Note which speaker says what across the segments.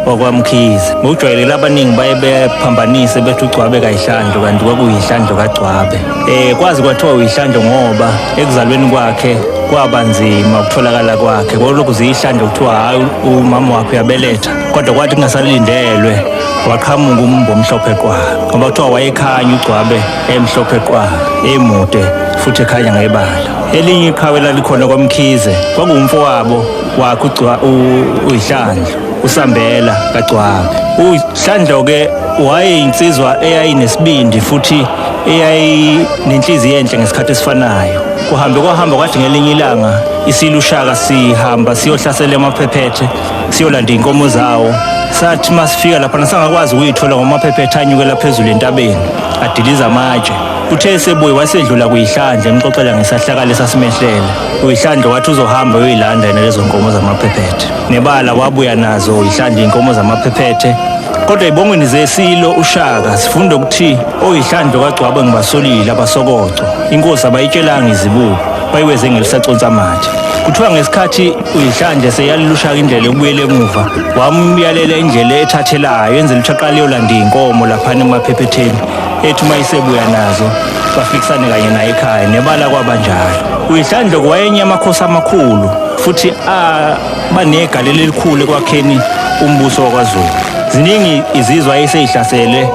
Speaker 1: WakwaMkhize. Ngokujwayelekile abaningi baye bephambanise bethi uGcwabe kaYihlandlo kanti kwakuyiHlandlo kaGcwabe. Kwazi kwathiwa uYihlandlo ngoba ekuzalweni kwakhe kwaba nzima ukutholakala kwakhe. Kwalokhu ziyiHlandlo kuthiwa hhayi umama wakhe uyabeletha. Kodwa kwathi kungasalindelwe waqhamuka umumbu omhlophe qwa. Ngoba kuthiwa wayekhanya uGcwabe emhlophe qwa, emude futhi ekhanya ngebala. Elinye iqhawe lalikhona kwaMkhize kwakuwumfowabo wakhe uYihlandlo uSambela kaGcwabe. UHlandlo-ke wayeyinsizwa eyayinesibindi futhi eyayinenhliziyo enhle ngesikhathi esifanayo. Kuhambe kwahamba kwathi ngelinye ilanga isilo uShaka sihamba siyohlasela amaphephethe siyolanda iy'nkomo zawo. Sathi masifika laphana sangakwazi ukuyithola ngoba amaphephethe anyukela phezulu entabeni adiliza amatshe. Uthe esebuye wasedlula kuYihlandlo emxoxela ngesahlakalo esasimehlela. UYihlandlo wathi uzohamba uyoyilanda yena lezo nkomo zamaphephethe. Nebala wabuya nazo uYihlandlo iy'nkomo zamaphephethe. Kodwa ebongweni zesilo uShaka sifunda ukuthi oYihlandlo kaGcwabe ngibasolile abasokoco. Inkosi abayitshelanga izibuko bayiweze ngelisaconsa amatshe. Kuthiwa ngesikhathi uYihlandlo eseyalela uShaka indlela yokubuyela emuva, wamyalela indlela ethathelayo yenzela ukuthi aqale eyolanda iy'nkomo laphana emaphephetheni. Ethi uma isebuya nazo bafikisane kanye naye ekhaya nebala kwaba njalo. UYihlandlo wayenye amakhosi amakhulu futhi banegalelo elikhulu ekwakheni umbuso wakwaZulu. Ziningi izizwe ayeseyihlasele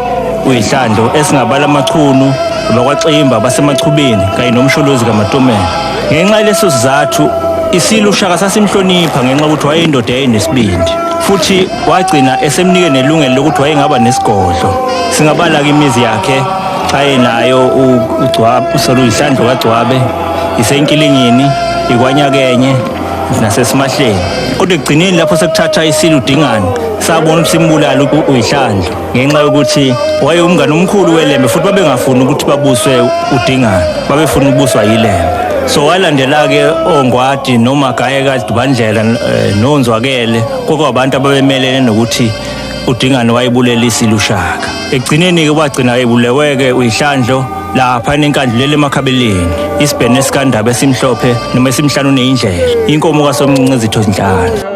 Speaker 1: uYihlandlo esingabala amaChunu, abakwaXimba, abaseMachubeni kanye noMsholozi kaMatomela. Ngenxa yaleso sizathu isilo uShaka sasimhlonipha ngenxa yokuthi wayeyindoda eyayinesibindi futhi wagcina esemnike nelungelo lokuthi wayengaba nesigodlo. Singabala-ke imizi yakhe ayenayo uGcwabe, sorry, uYihlandlo kaGcwabe, iseNkilingini, iKwanyakenye naseSimahleni. Kodwa ekugcineni lapho sekuthatha isilo uDingane, sabona ukuthi simbulale uYihlandlo ngenxa yokuthi wayewumngane omkhulu weLembe futhi babengafuni ukuthi babuswe uDingane, babefuna ukubuswa yiLembe. So walandela-ke oNgwadi noMagaye kaDubandlela noNzwakele, kwakwabantu ababemelene nokuthi uDingane wayebulela isilo uShaka. Ekugcineni-ke wagcina ebulewe-ke uYihlandlo lapha eNkandla lele emakhabeleni, isibhene esiKandaba esimhlophe noma esimhlanu neyindlela, inkomo kaSomncinci ezitho zinhlanu.